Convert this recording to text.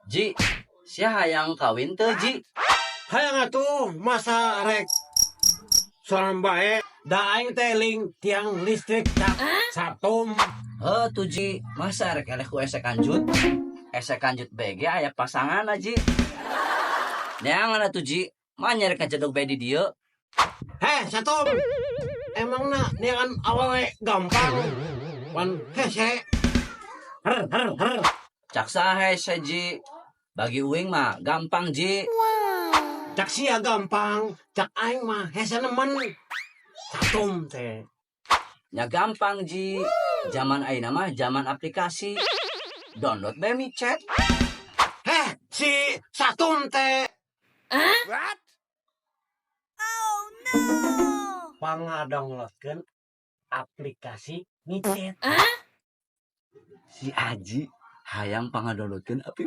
Ji, sia hayang kawin teu, Ji? Hayang atuh, masa rek sorangan bae, da aing teh eling tiang listrik cak Satum. Heuh tuh, Ji, masa rek eleh ku ese kanjut? Ese kanjut BG aya pasangan, Ji. Neangan atuh, Ji, manya rek ngajedog bae di dieu. Heh, Satum. Emangna neangan awewe gampang? Pan hese. Her her her. Cak saha hese, Ji? Bagi uing mah gampang, Ji. Cak sia gampang, cak aing mah hese nemen. Satum teh. Nya gampang, Ji. Zaman ayeuna mah zaman aplikasi. Download bae MiChat. Heh, si Satum teh. What? Oh no! Pangadownloadkeun aplikasi MiChat. Si Aji hayang pangadownloadkeun aplikasi.